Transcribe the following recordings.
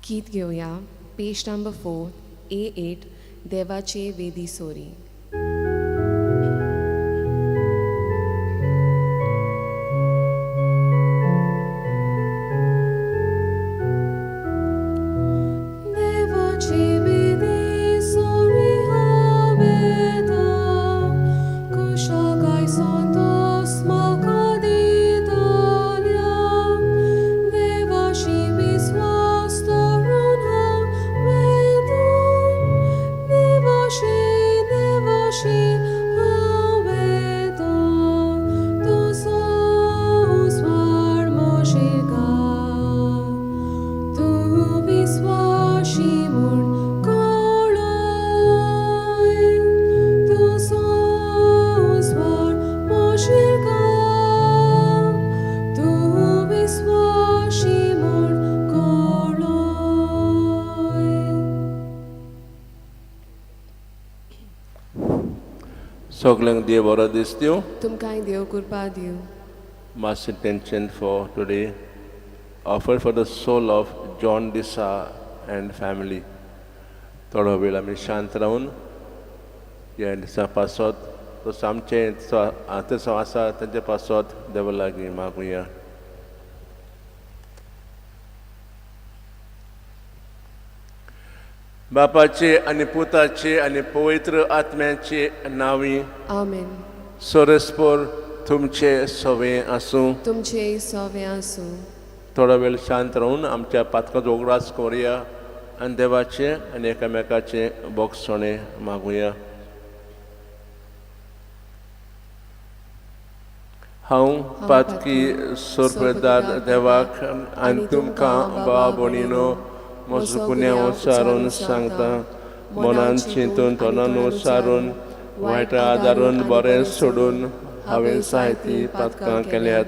गीत घेवया पेज number 4 A8 देवाचे वेदी सोरी. देवाचे वेदी सोरी हांव येता, कुशाकाय संतोस म्हाका दितल्या. देवाशी विस्वास दवरून हांव वेता, देवाशी देवाशी हांव वेता, तूं संस्वार म्हजेर तूं विस्वाशी म्हूण कळय, तूं संस्वार म्हजेर तूं विस्वाशी म्हूण कळय. सगल्यांक देव बरो दीस दिवं. तुमकांय देव कृपा दिवं. Mass intention for today, offer for the soul of John D'Sa and family. थोडो वेळ आमी शांत रावन ह्या दिसा पासत तो आमचे आतां आसा तांचे पासत देवा लागीं मागुया. बापाचे आनी पुताचे आनी पवित्र आत्म्याचे नांवी. आमेन. सोरस्पोर तुमचे सवे आसूं. तुमचे सोवे आसूं. थोडो वेळ शांत रावन आमच्या पातकांचो उगडास करुया आनी देवाचे आनी एकामेकाचे बोगसणे मागुया. हांव पातकी सोरपदार देवाक आनी तुमकां भाव भयणीनो म्हजो गुन्यांव उच्चारून सांगता. मनान चिंतून तोंडान उच्चारून वायट आदारून बरें सोडून हांवें जायतीं पातकां केल्यात.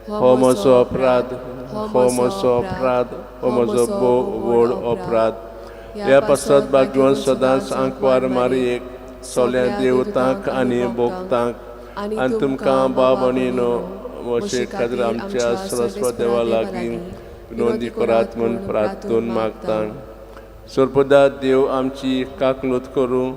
हो म्हजो अपराध, हो म्हजो अपराध, हो म्हजो भोव व्हड अपराध. ह्या पासत भाग्यवंत सदांच आंकवार मारयेक, सोल्या देवतांक आनी भोगतांक आनी तुमकां भाव भयणीनो म्हजे खातीर आमच्या सरस्वत देवा लागीं विनोदी करात म्हूण प्रार्थून मागता. सोरपदा देव आमची काकलूत करूं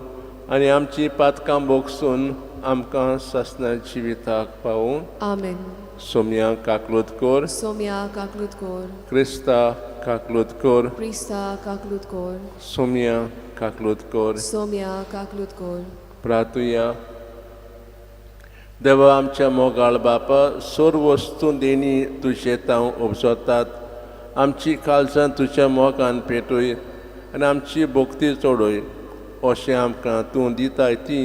आनी आमची पातकां भोगसून आमकां सासणा जिविताक पावूं. आमेन. सोमया काकलूत कर. सोम्या काकलूत कोर. क्रिस्ता काकलूत कर. क्रिस्ता काकलूत कोर. सोमया काकलूत कर. सोम्या काकलूत कोर. प्रार्थुया. देवा आमच्या मोगाळ बापा, सर्व वस्तू देणी तुजे तांव उपजतात. आमची काळजां तुज्या मोगान पेटय आनी आमची भक्ती चडय, अशें आमकां तूं दिताय ती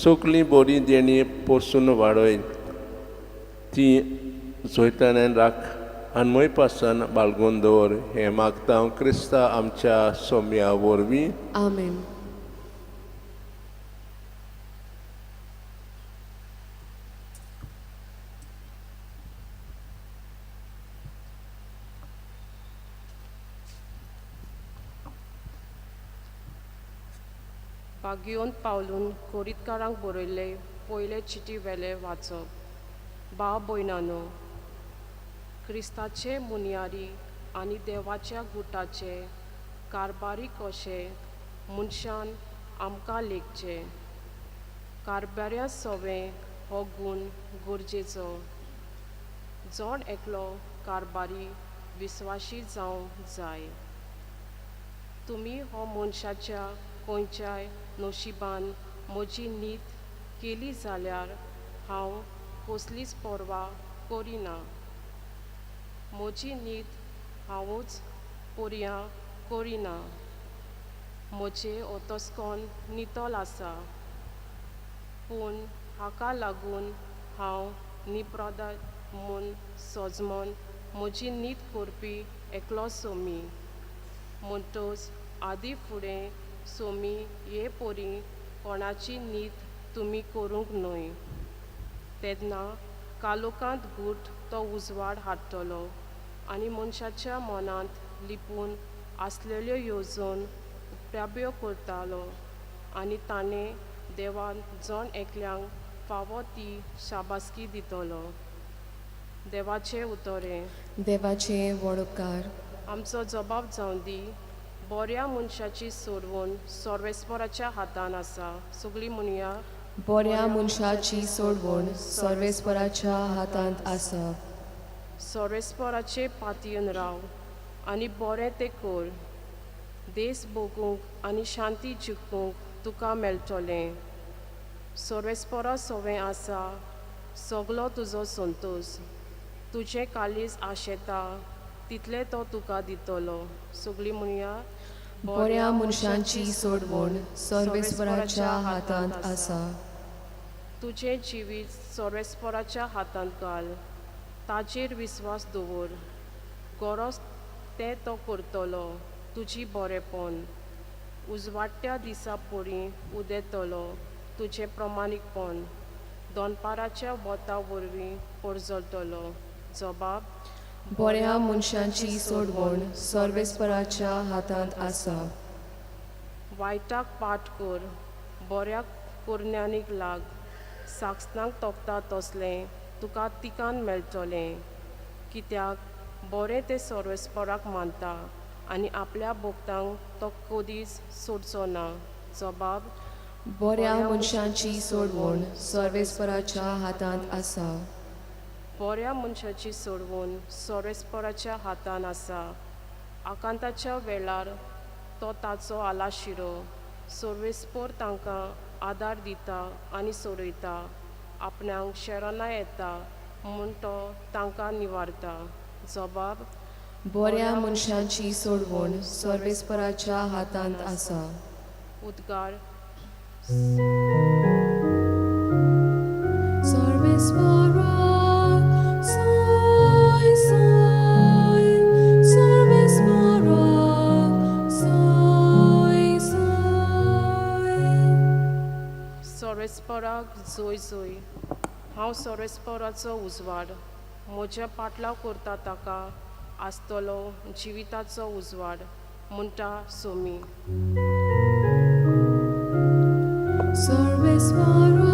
सगळीं बरीं देणी पोसून वाडय. ती जोयतानान राख आनी म्हय पासान बाळगून दवर. हें मागता हांव क्रिस्ता आमच्या सोम्या वरवीं. आमेन. भाग्योन पावलून कोरीतकारांक बरयल्ले पयले चिटी वेले वाचप. भाव भयणानो, क्रिस्ताचे मुनयारी आनी देवाच्या गुटाचे कारबारी कशे मनशान आमकां लेखचे. कारबाऱ्या सवें हो गूण गरजेचो. जण एकलो कारबारी विस्वाशी जावंक जाय. तुमी हो मनशाच्या खंयच्याय नशिबान म्हजी नीत केली जाल्यार हांव कसलीच पर्वा करिना. म्हजी नीत हांवूच पर्या करिना. म्हजें ओतस्कोन नितळ आसा, पूण हाका लागून हांव निप्रदात म्हूण सजमन म्हजी नीत करपी एकलो सोमी. म्हणटच आदी फुडें सोमी हे परी कोणाची नीत तुमी करूंक न्हय. तेन्ना कालोकांत गूट तो उजवाड हाडटलो आनी मनशाच्या मनांत लिपून आसलेल्यो येवजण उक्ताब्यो करतालो आनी ताणें देवान जण एकल्यांक फावो ती शाबासकी दितलो. देवाचें उतरें. देवाचे व्हड उपकार. आमचो जबाब जावं दी. बऱ्या मनशाची सोडवण सर्वेस्पराच्या हातान आसा. सगळीं म्हणया. बऱ्या मनशाची सोडवण सर्वेस्पराच्या हातांत आसा. सर्वेस्पराचे पातयेन राव आनी बरें तें कर. देस भोगूंक आनी शांती जिखूंक तुका मेळटलें. सर्वेस्परा सवें आसा सगलो तुजो संतोश. तुजें काळीज आशेता तितलें तो तुका दितलो. सगळीं म्हणया. बऱ्या मनशांची सोडवण सर्वेस्पराच्या हातांत आसा. तुजें जिवीत सर्वेस्पराच्या हातांत घाल. ताजेर विस्वास दवर. गरज तें तो करतलो. तुजी बरेपण उजवाडट्या दिसा परी उदेतलो. तुजें प्रमाणीकपण दनपाराच्या वता वरवीं परजळटलो. जबाब. बऱ्या मनशांची सोडवण सर्वेस्पराच्या हातांत आसा. वायटाक पाठ कर, बऱ्याक करण्यानीक लाग. साक्षनाक तोखता तसलें तुका तिकान मेळटलें. कित्याक बरें तें सर्वेस्पराक मानता आनी आपल्या भक्तांक तो कदीच सोडचो ना. जबाब. बऱ्या मनशांची सोडवण सर्वेस्पराच्या हातांत आसा. बऱ्या मनशाची सोडवण सर्वेस्पराच्या हातान आसा. आकांताच्या वेळार तो ताचो आलाशिरो. सर्वेस्पर तांकां आदार दिता आनी सोडयता. आपणाक शरणां येता म्हूण तो तांकां निवारता. जबाब. बऱ्या मनशांची सोडवण सर्वेस्पराच्या हातांत आसा. उद्गार. सर्वेस्पराक सोय सोय, सर्वेस्पराक सोय सोय. सर्वेस्पराक जोय जोय. हांव सर्वेस्पराचो उजवाड. म्हज्या पाटलाव करता ताका आसतलो जिविताचो उजवाड म्हणटा सोमी. सर्वेस्पराक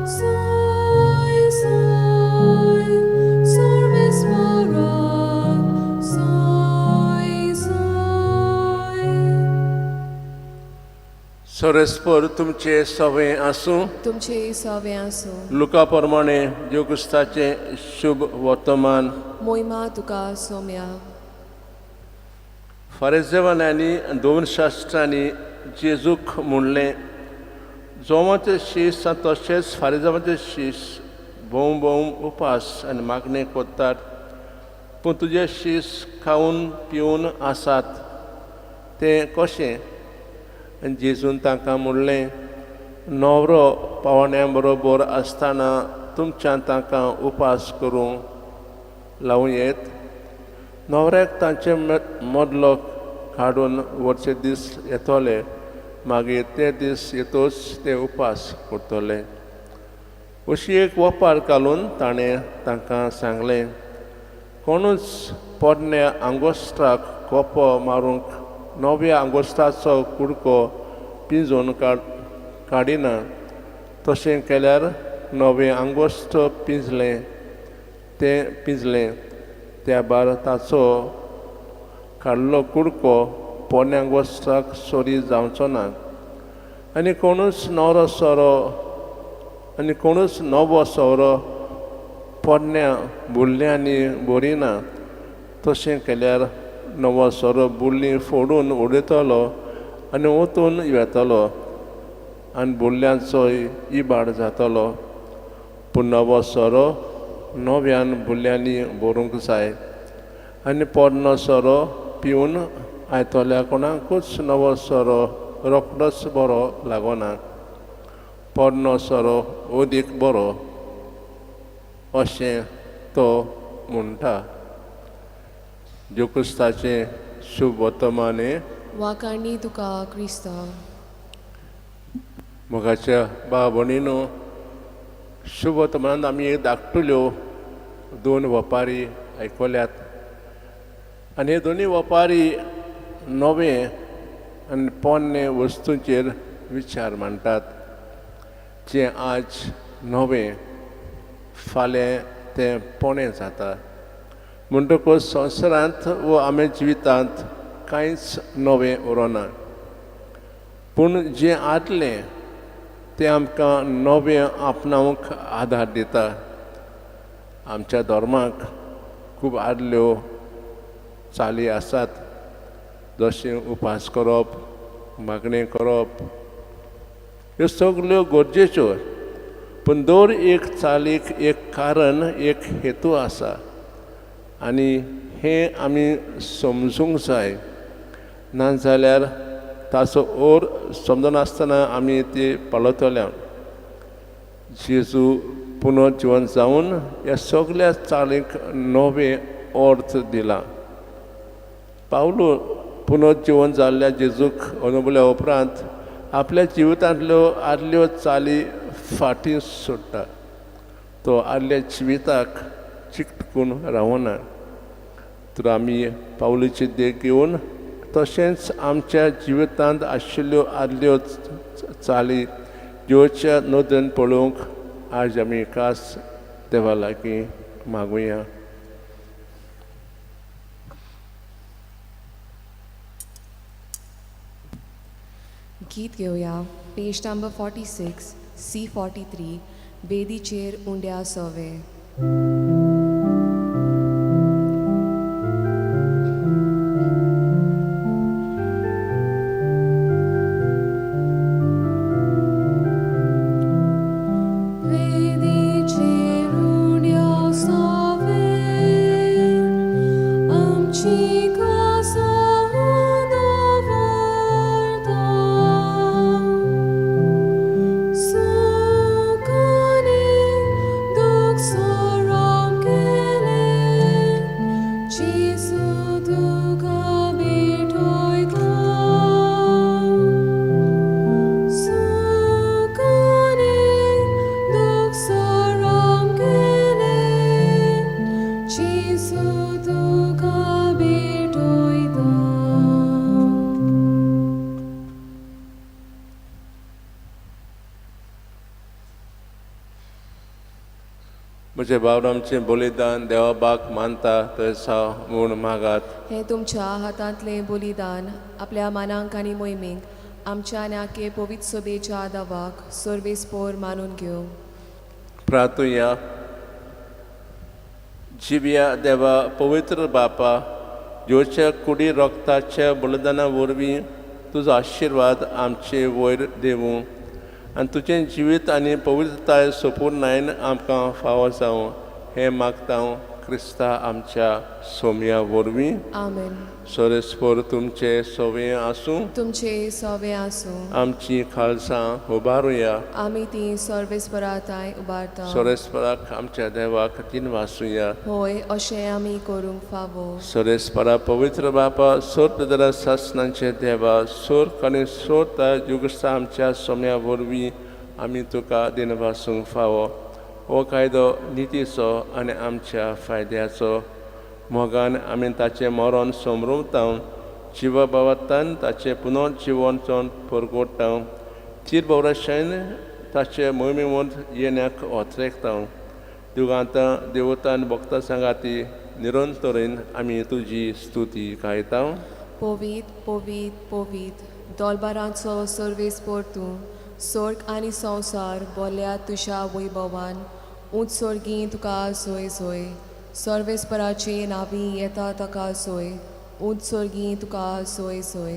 सोय सोय, सर्वेस्पराक सोय सोय. सरस्पर तुमचे सवें आसूं. तुमचे सवे आसूं. लुका प्रमाणे देवक्रिस्ताचें शुभ वर्तमान. मोहिमा तुका सोम्या. फारेजेवान्यांनी दोन शास्त्रांनी जेजूक म्हणलें, जोमाचे शीस तशेंच फारेजावाचे शीस भोव भोव उपास आनी मागणें करतात, पूण तुजे शीस खावन पिवन आसात तें कशें? आनी जेजून तांकां म्हणलें, न्हवरो पावण्या बरोबर आसतना तुमच्यान तांकां उपास करूंक लावूं येत? न्हवऱ्याक तांचे मदलो काडून व्हरचे दीस येतले, मागीर ते दीस येतोच ते उपास करतले. अशी एक वपार घालून ताणें तांकां सांगलें, कोणूच पोरण्या आंगोस्त्राक कोपो मारूंक नव्या आंगोस्त्राचो कुडको पिंजून काडिना. तशें केल्यार नवें आंगोस्त्र पिंजलें तें पिंजलें त्या भायर ताचो काडलो कुडको पोरण्या आंगोस्त्राक सरी जावचो ना. आनी कोणूच नवरो सोरो आनी कोणूच नवो सोरो पोरण्या बुल्ल्यांनी भरिना. तशें केल्यार नवो सोरो बुल्ली फोडून उडयतलो आनी ओतून वेतलो आनी बुल्ल्यांचोय इबाड जातलो. पूण नवो सोरो नव्यान बुल्ल्यांनी भरूंक जाय. आनी पोरणो सोरो पिवन आयतल्या कोणाकूच नवो सोरो रोखडोच बरो लागना. पोरणो सोरो अदीक बरो अशें तो म्हणटा. देवक्रिस्ताचें शुभ वर्तमाने. वाकाणी तुका क्रिस्तांव. मोगाच्या भाव भयणीनो, शुभ वर्तमानांत आमी एक धाकटुल्यो दोन वपारी आयकल्यात आनी हे दोनूय वपारी नवे आनी पोन्ने वस्तूंचेर विचार मांडटात. जें आज नवें फाल्यां तें पोणें जाता. म्हणटकच संवसारांत वो आमच्या जिवितांत कांयच नवें उरना, पूण जें आदलें तें आमकां नवें आपणावंक आदार दिता। आमच्या धर्माक खूब आदल्यो चाली आसात, जशें उपास करप, मागणें करप, ह्यो सगल्यो गरजेच्यो, पूण दर एक चालीक एक कारण, एक हेतू आसा आनी हें आमी समजूंक जाय। नाजाल्यार ताचो ओर समजनासतना आमी ती पाळतले। जेजू पुनर्जिवन जावन ह्या सगल्या चालीक नवें अर्थ दिला। पावलो पुनर्जिवन जाल्ल्या जेजूक अनुभवल्या उपरांत आपल्या जिवितांतल्यो आदल्यो चाली फाटीं सोडटा। तो आदल्या जिविताक चिकटून रावना। तर आमी पावलीची देख घेवन तशेंच आमच्या जिवितांत आशिल्ल्यो आदल्यो चाली देवाच्या नदरेन पळोवंक आज आमी खास देवा लागीं मागुया। गीत घेवया पेज नंबर 46 C43 वेदीचेर उंड्या सोवे। वेदीचेर उंड्या सोवे आमची कासा दवरता, सुखाने दुख सराम केलें, जेजू तुका भेटयता। सुखाने दुख सराम केलें, जेजू तुका भेटयता। म्हजे बाबरामचें बलिदान देवाबाक मानता तसा म्हूण मागात। हें तुमच्या हातांतलें बलिदान आपल्या मानांक आनी मोहिमेक आमच्या नाके पवित्र सोबेच्या दावाक सर्वेस्पोर मानून घेवं। प्रार्थुया। जिव्या देवा पवित्र बापा, देवच्या कुडी रक्ताच्या बलिदाना वरवीं तुजो आशिर्वाद आमचे वयर देवूं आनी तुजें जिवीत आनी पवित्रताय सोपूर्णायन आमकां फावो जावं हें मागता हांव क्रिस्ता आमच्या सोम्या वरवीं। आमेन। सोरेस्पोर तुमचे सोवे आसूं। तुमचे सोवे आसूं। आमची खालसां उबारुया। आमी ती सर्वेस्पराताय उबारता। सोरेस्पराक आमच्या देवाक तीन वासुया। होय, अशें आमी करूंक फावो। सोरेस्परा पवित्र बापा, सोर सासनांचे देवा, सोर आनी सोरता जुगस्ता आमच्या सोम्या वरवीं आमी तुका दिन वासूंक फावो। हो कायदो नितीचो आनी आमच्या फायद्याचो। मोगान आमी ताचें मरण समरुता, जिवा बाबातान ताचें पुनर्जिवन जावन परगोडटा, तीर बवराशेन ताचे मोहिमेवंत येण्याक ओतरेकता। दुगांता देवता आनी भक्ता सांगाती निरंतरेन आमी तुजी स्तुती गायता। पवीत पवीत पवीत दोलबारांचो सर्वेस्पोर तूं, स्वर्ग आनी संवसार बोल्या तुज्या वैभवान। उंच स्वर्गी तुका सोय सोय, सर्वेस्पराचे नावी येता ताका सोय, उंच स्वर्गी तुका सोय सोय।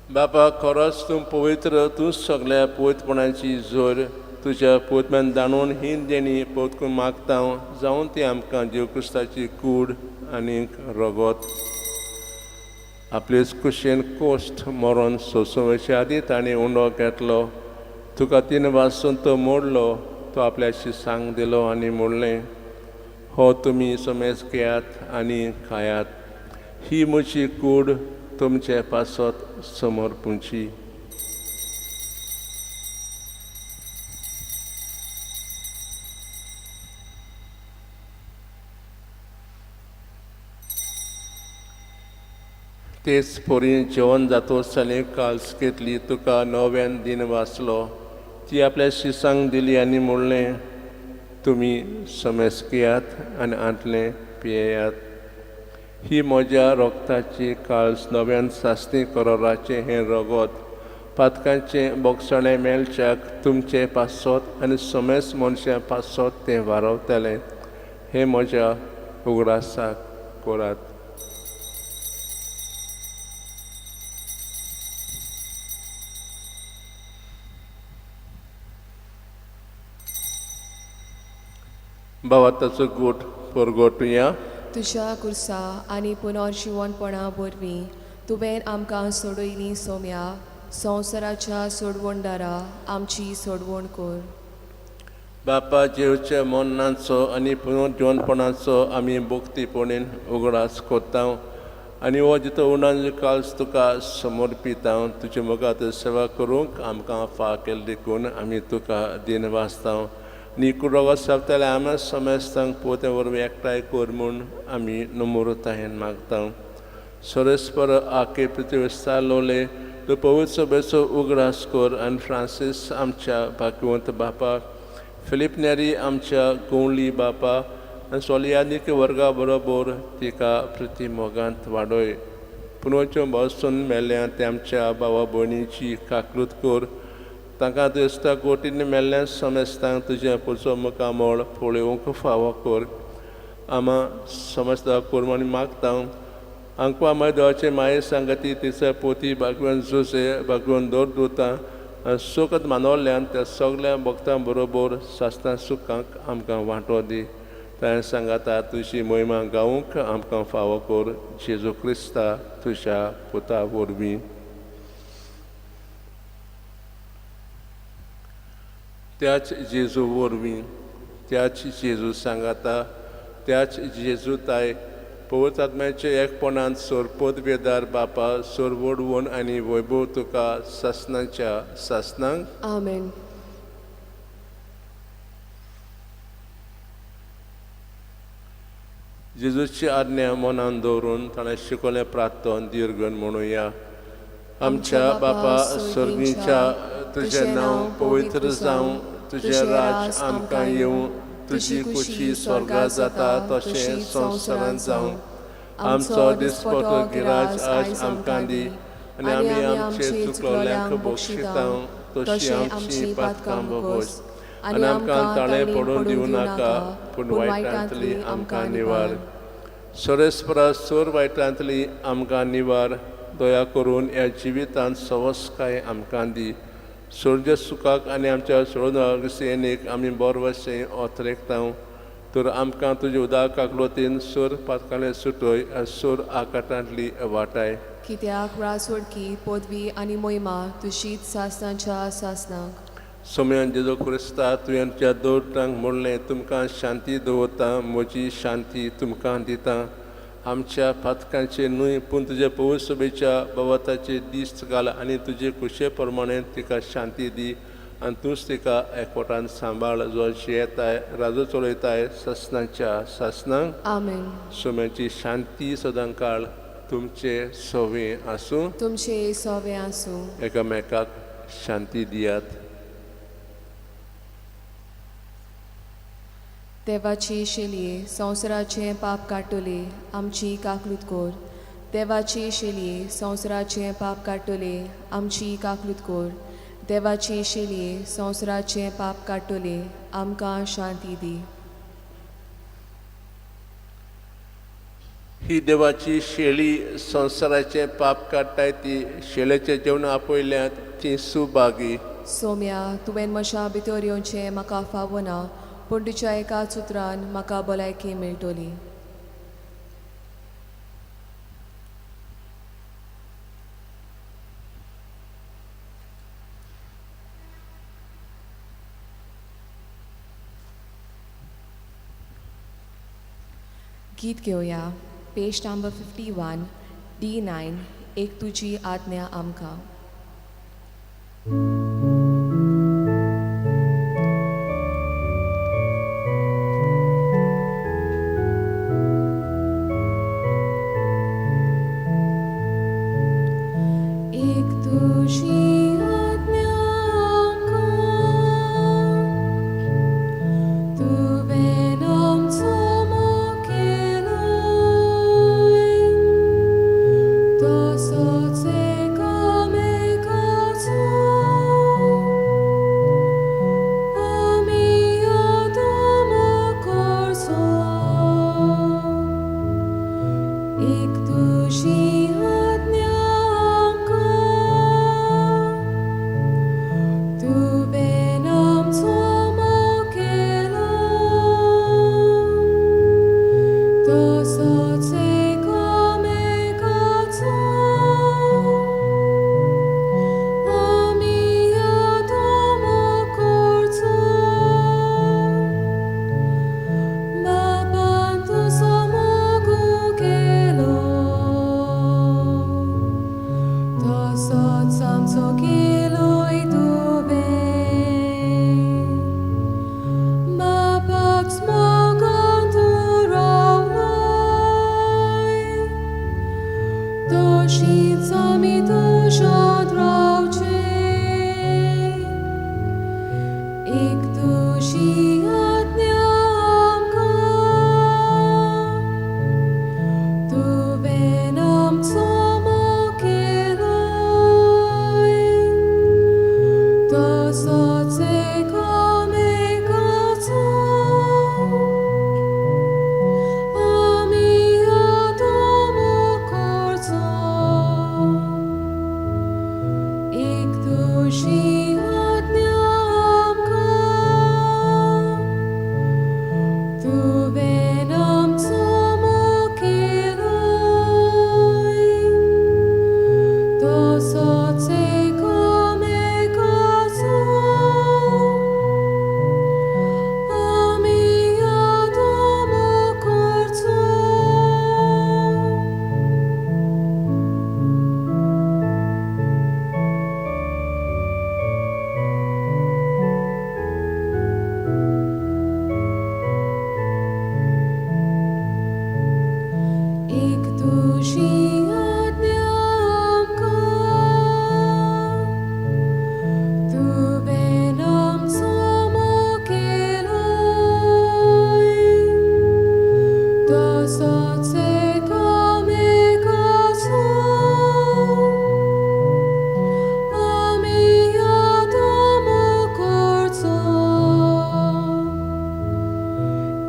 बापा खरोच तूं पवित्र, तूं सगल्या पवित्रपणाची जोर। तुज्या पवित्रपणान दाणून ही देणी पवित्र मागता जावन ती आमकां जेव क्रिस्ताची कूड आनी रगत। आपलेच कुशेन कोश्ट मरण सोंसोवचे आदीं ताणें उंडो घेतलो, तुका तीन वासून तो मोडलो, तो आपल्याशी सांग दिलो आनी म्हणलें, हो तुमी समेज घेयात आनी खायात, ही म्हजी कूड तुमचे पासत समर्पूंची। तेच परी जेवण जातो जालें काल्स घेतली, तुका नव्यान दिन वाचलो, ती आपल्या शिसांक दिली आनी म्हणलें, तुमी समेज घेयात आनी आंतलें पियेयात, ही म्हज्या रोगताची काळस नव्यान सासणी करोराचें हें रगत पातकांचें बोगसणें मेळच्याक तुमचें पासत आनी समेस्त मनशां पासत तें वारवतलें. हें म्हज्या उगडासाक करात. बाबा ताचो गोट परगटुया. तुज्या कुर्सा आनी पुनर्जिवनपणा वरवीं तुवें आमकां सोडयलीं सोम्या, संवसाराच्या सोडवणदारा आमची सोडवण कर. बापा जेवच्या मरणाचो आनी पुनर्जिवनपणाचो आमी भक्तीपणेन उगडास करता आनी हो जितो उणान काल्स तुका समर्पिता. तुजे मुखार सेवा करूंक आमकां फाव केल्ली देखून आमी तुका दिन वाचता. निकुरोगो साबताले आमी समेस्तांक पोते वरवीं एकठांय कर म्हूण आमी नम्रतायेन मागता. सोरेस्पर आके पृथ्वी सालोले तूं पवित्र सभेचो उगडास कर आनी फ्रांसीस आमच्या भाग्यवंत बापा, फिलीप नेरी आमच्या गोंवली बापा आनी सोलियानिक वर्गा बरोबर तिका प्रिती मोगांत वाडय. पुनवच्यो बसून मेल्ल्या ते आमच्या भावा भयणीची काकलूत कर. तांकां दिसता गोटीन मेल्ल्या समेस्तांक तुजें पुजो मुखामळ पळोवंक फावो कर. आमा समजता कर म्हूण मागता. आमकां मागीर देवाचे माये सांगती तिचो पोती भागवन जुजे भागवन दर दुता आनी सुखद मानवल्यान त्या सगल्या भक्तां बरोबर सासणां सुखांक आमकां वांटो दी. ताणें सांगाता तुजी मोहिमा गावूंक आमकां फावो कर. जेजू क्रिस्ता तुज्या पुता वरवीं. त्याच जेजू वरवीं, त्याच जेजू सांगाता, त्याच जेजू ताय पवित्र आत्म्याचे एकपणान सोर पदवेदार बापा सोर वडवण आनी वैभव तुका सासणाच्या सासणांक. आमेन. जेजूची आज्ञा मनान दवरून ताणें शिकवलें प्रार्थन दीर्घन म्हणुया. आमच्या बापा सर्गीच्या, तुजें नांव पवित्र जावं, तुजें राज आमकां येवं, तुजी खुशी स्वर्गात जाता तशें संवसारांत जावं. आमचो दिसपटो गिराज आज आमकां दी आनी आमी आमचे चुकलोल्यांक बक्षिता तशी आमची पातकां बोगोस आनी आमकां ताळें पडून दिवं नाका, पूण वायटांतली आमकां निवार. सोरेस्परा सोर वायटांतली आमकां निवार. दया करून ह्या जिवितांत सवसकाय आमकां दी. सोडच्या सुखाक आनी आमच्या सोडून सेनेक आमी बरवशें ओतरेकता. तर आमकां तुजे उदक काकलोतीन सोर पातकाले सुटय आनी सोर आकाटांतली वाटाय. कित्याक रासवडकी पदवी आनी मोहिमा तुजीच सासणाच्या सासणाक. सोम्यान जेजू क्रिस्ता तुवें तुज्या दोटांक म्हणलें, तुमकां शांती दवरता, म्हजी शांती तुमकां दिता. आमच्या पातकांचे न्हय पूण तुज्या पवित्र सभेच्या बाबताचे दीस घाल आनी तुजे खुशे प्रमाणे तिका शांती दी आनी तूंच तिका एकवटान सांबाळ, जो जियेताय राजो चलयताय सासणाच्या सासणांक. आमेन. सोम्याची शांती सदां काळ तुमचे सोवे आसूं. तुमचे सोवे आसूं. एकामेकाक शांती दियात. देवाची शेलये संवसाराचें पाप काडटले आमची काकलूत कोर. देवाची शेलये संवसाराचें पाप काडटले आमची काकलूत कोर. देवाची शेलये संवसाराचें पाप काडटले आमकां शांती दी. ही देवाची शेळी संवसाराचें पाप काडटाय ती शेळेचें जेवण आपयल्यात ती सुभागी. सोम्या, तुवें म्हज्या भितर येवचें म्हाका फावना, पूण तुज्या एका सुत्रान म्हाका भलायकी मेळटली. गीत घेवया पेज नंबर 51 D9 एक तुजी आज्ञा आमकां. एक तुजी आज्ञा आमकां, तुवें आमचो मोग केलोय.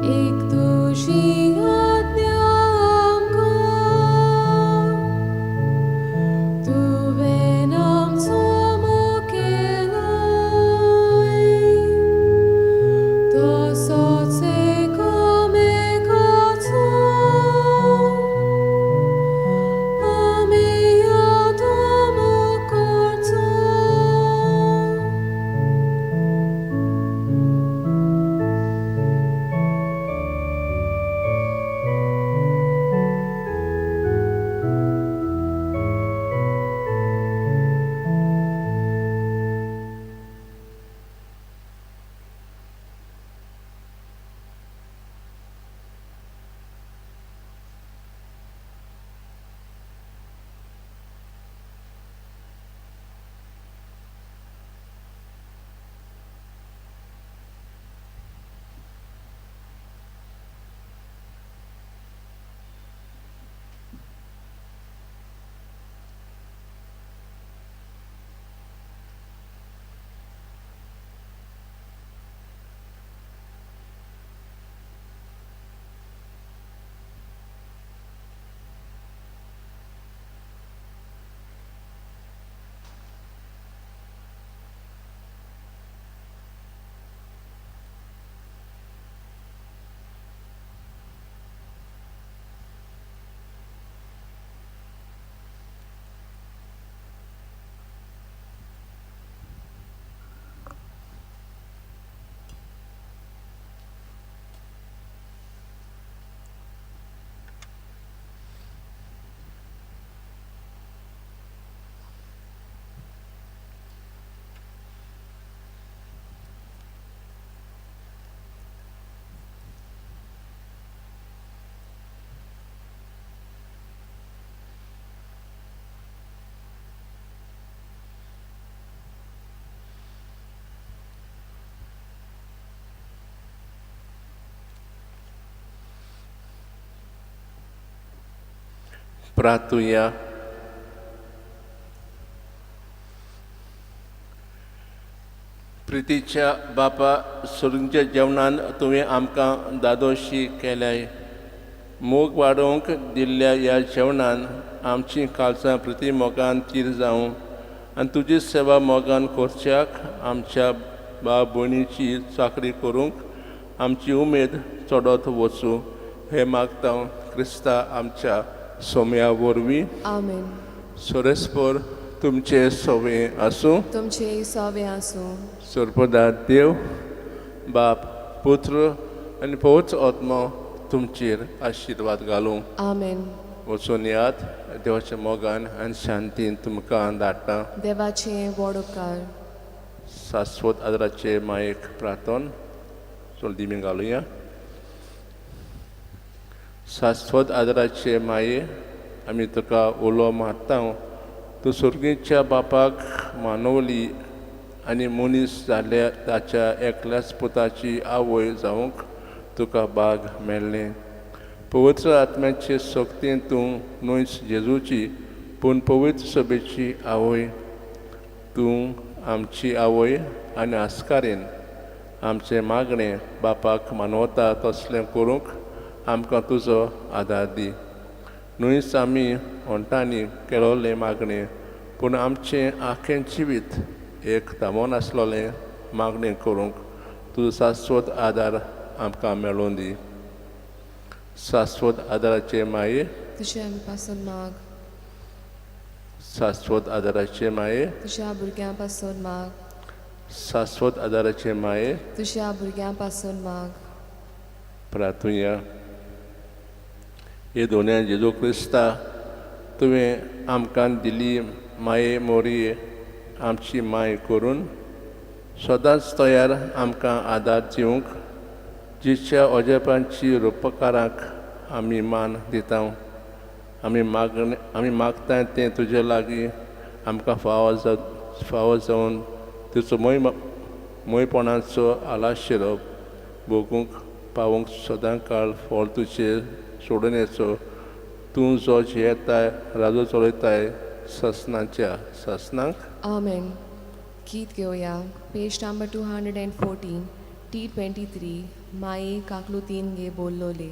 एक तुजी आज्ञा आमकां, तुवें आमचो मोग केलाय, तसोच एकामेकाचो आमी आतां मोग करचो. प्रार्थुया. प्रितीच्या बापा, सुरूंच्या जेवणान तुवें आमकां दादोशी केल्याय. मोग वाडोवंक दिल्ल्या ह्या जेवणान आमची काळजां प्रिती मोगान तीर जावं आनी तुजी सेवा मोगान करच्याक, आमच्या भाव भयणीची चाकरी करूंक आमची उमेद चडत वचूं, हें मागता क्रिस्ता आमच्या सोम्या वरवीं. आमेन. सोरेस्पर तुमचे सोवे आसूं. तुमचे सोवे आसूं. सर्पदा देव बाप, पुत्र आनी पवित्र आत्मो तुमचेर आशिर्वाद घालूं. आमेन. वचून यात, देवाच्या मोगान आनी शांतीन तुमकां धाडटा. देवाचे व्हड उपकार. शाश्वत आदराचे मायेक प्रार्थन चल दिमी घालुया. शाश्वत आदराचे माये, आमी तुका उलो मारता. तूं सुर्गीच्या बापाक मानवली आनी मनीस जाल्ल्या ताच्या एकल्याच पुताची आवय जावंक तुका भाग मेळ्ळें. पवित्र आत्म्याचे शक्तीन तूं न्हयच जेजूची पूण पवित्र सभेची आवय. तूं आमची आवय आनी आस्कारीन आमचें मागणें बापाक मानवता तसलें करूंक आमकां तुजो आदार दी. न्हयच आमी ओंठांनी केलोलें मागणें पूण आमचें आखें जिवीत एक थांबोन आसलोलें मागणें करूंक तुजो शाश्वत आदार आमकां मेळोवन दी. शाश्वत आदाराचे माये, तुज्या पासून माग. शाश्वत आदाराचे माये, तुज्या भुरग्यां पासून माग. शाश्वत आदाराचे माये, तुज्या भुरग्यां पासून माग. प्रार्थुया. हे दोन्या जेजू क्रिस्ता, तुवें आमकां दिली माये मोरी आमची माय करून सदांच तयार आमकां आदार दिवंक, जिच्या अजापांची रुपकारांक आमी मान दिता. आमी मागणे आमी मागता तें तुजे लागीं आमकां फावो जावन तुजो मोयपणाचो आलाशिरो भोगूंक पावूंक सदां काळ फळ तुजे सोडून येचो. तूं जो जियेताय, राजो चलयताय ससनाच्या ससनाक. आमेन. गीत घेवया. Page number 214, T 23. माई काकलुतीन गे बोल्लोले.